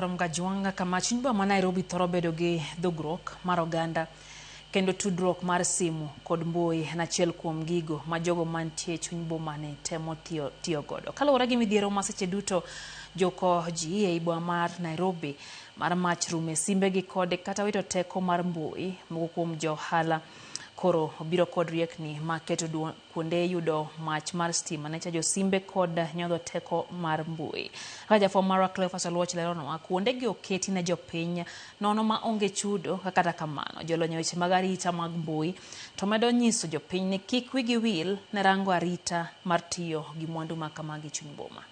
Kajwang' kama chuny boma ma Nairobi thoro bedo gi dhugruok mar oganda kendo tudruok mar simu kod mbui en achiel kuom gigo ma jogo mantie e chuny boma ni temo tiyo godo. Kaluwore gi midhiero ma seche duto joko ji ei boma mar Nairobi mar mach rumo e simbegi kod kata wito teko mar mbui, moko kuom jo ohala koro obiro kod riekni ma keto kuonde yudo mach mar stima ne chajo simbe kod nyodho teko mar mbui. Kaka jafwambo marwa Cleophas Oluoch leronwa, kuonde gi oketi ne jopiny nono ma onge chudo kata kamano jolony e weche mag arita mag mbui to medo nyiso jopiny ni kik wigi wil ne rango arita mar tiyo gi mwandu ma kamagi e chuny boma.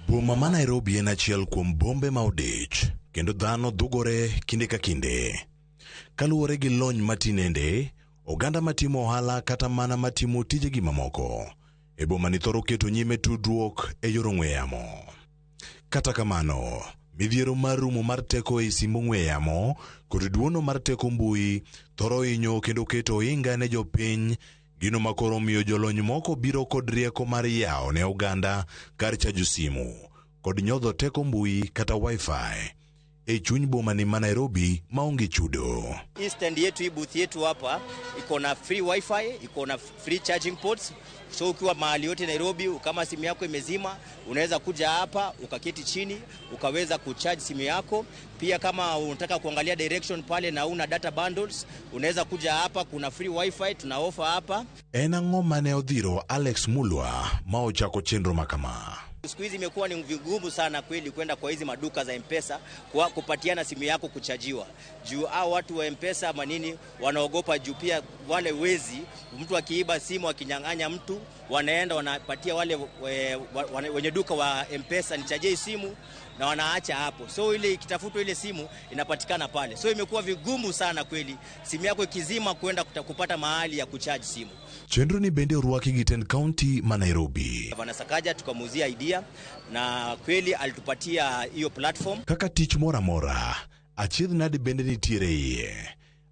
Boma ma Nairobi en achiel kuom bombe ma odich kendo dhano dhugore kinde ka kinde. Kaluwore gi lony matinende, oganda matimo ohala kata mana matimo tijegi mamoko e boma ni thoro keto nyime tudruok e yor ong'we yamo. Kata kamano, midhiero mar rumo mar teko ei simb ong'we yamo kod duono mar teko mbui thoro hinyo kendo keto ohinga ne jopiny, gino ma koro omiyo jolony moko biro kod rieko mar yawo ne oganda kar chajo simu kod nyodho teko mbui kata wifi e chuny boma ni ma Nairobi maonge chudo. Hii stand yetu, hii booth yetu hapa iko na free wifi, iko na free charging ports. So ukiwa mahali yote Nairobi, kama simu yako imezima, unaweza kuja hapa ukaketi chini ukaweza kucharge simu yako. Pia kama unataka kuangalia direction pale na una data bundles, unaweza kuja hapa, kuna free wifi tuna offer hapa. En ang'o mane odhiro Alex Mulwa ma ochako chenro ma kama? Siku hizi imekuwa ni vigumu sana kweli kwenda kwa hizi maduka za M-Pesa kwa kupatiana simu yako kuchajiwa. Juu hao watu wa M-Pesa manini wanaogopa, juu pia wale wezi, mtu akiiba simu akinyang'anya mtu, wanaenda wanapatia wale wenye duka wa M-Pesa, nichajie simu, na wanaacha hapo. So ile ikitafutwa ile simu inapatikana pale. So imekuwa vigumu sana kweli simu yako ikizima kwenda kupata mahali ya kucharge simu. Chenro ni bende orwaki gi tend county ma Nairobi. Gavana Sakaja tukamuuzia idea na kweli alitupatia hiyo platform. Kaka tich moro amora, achiedh nade bende nitiere iye.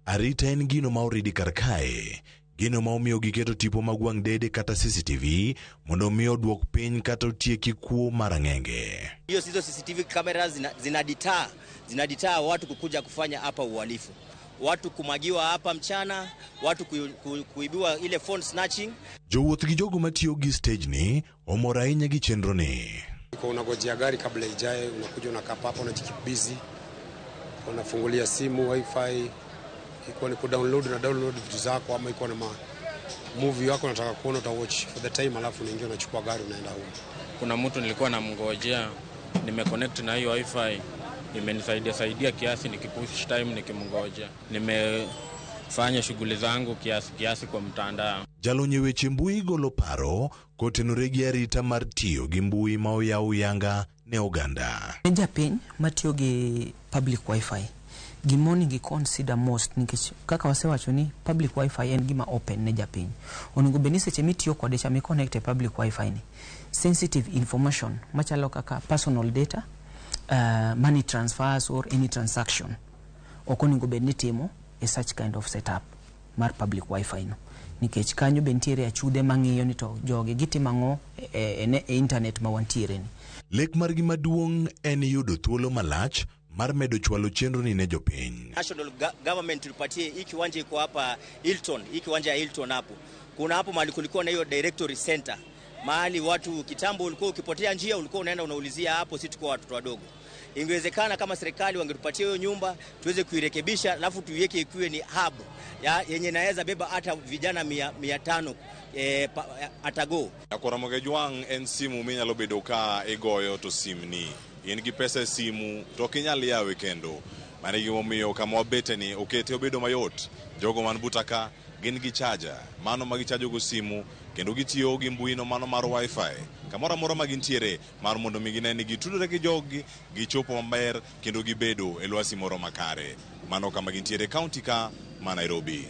Arita en gino ma oridi kar kae, gino ma omiyo giketo tipo mag wang' dede kata CCTV mondo omi oduok piny kata otieki kuo mar ang'enge. Hiyo hizo CCTV cameras zina deter watu kukuja kufanya hapa uhalifu. Watu kumwagiwa hapa mchana, watu kuibiwa ile phone snatching. Jowuoth gi jogo matiyo gi stage ni omor ahinya gi chenro ni. Kwa unagojea gari kabla ijae, unakuja unakaa hapa, unajikeep busy, unafungulia simu wifi, iko ni kudownload na download vitu zako, ama iko na ma movie wako unataka kuona, uta watch for the time, alafu unaingia unachukua gari unaenda home. Kuna mtu nilikuwa namngojea, nimeconnect na hiyo wifi, imenisaidia saidia kiasi, nikipush time nikimngojea. Nimefanya shughuli zangu kiasi kiasi kwa mtandao. Jalony e weche mbui golo paro kotenore gi arita mar tiyo gi mbui ma oyaw yanga ne oganda. Ne japiny matiyo gi public wifi, gima onego i consider most, nikech kaka wasewacho ni public wifi en gima open ne japiny, onego bed ni seche mitiyo kode cha, mi connect e public wifi ni, sensitive information machalo kaka personal data, money transfers or any transaction ok onego bed ni timo e such kind of setup mar public wifi no, nikech kanyo be nitiere achudhe mang'iyo ni to jogi gitimo ang'o e internet ma wantiere ni. Lek margi maduong' en yudo thuolo malach mar medo chwalo chenro ni ne jopiny. National government tupatie hii kiwanja iko hapa Hilton, hii kiwanja ya Hilton hapo. Kuna hapo mahali kulikuwa na hiyo directory center. Mahali watu kitambo ulikuwa ukipotea njia ulikuwa unaenda unaulizia hapo, si tuko watoto wadogo. Ingewezekana kama serikali wangetupatia hiyo nyumba tuweze kuirekebisha, alafu tuiweke ikiwe ni hub ya yenye inaweza beba hata vijana 500 atago. Nyakwar Jwang' en simu minyalo bedo ka igoyo to simni in gi pesa e simu to ok inyal yawe kendo. Mano e gimomiyo kama wabete ni okete obedo mayot. Jogo man buta ka gin gi charger mano ma gichajo go simu kendo gitiyo gi mbui no mano mar wifi kamoro amora ma gintiere mar mondo mi gine ni gitudore gi joggi, gichopo maber kendo gibedo e lwasi moro makare. Mano kama gintiere county ka ma Nairobi.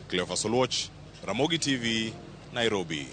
Cleophas Oluoch, Ramogi TV, Nairobi.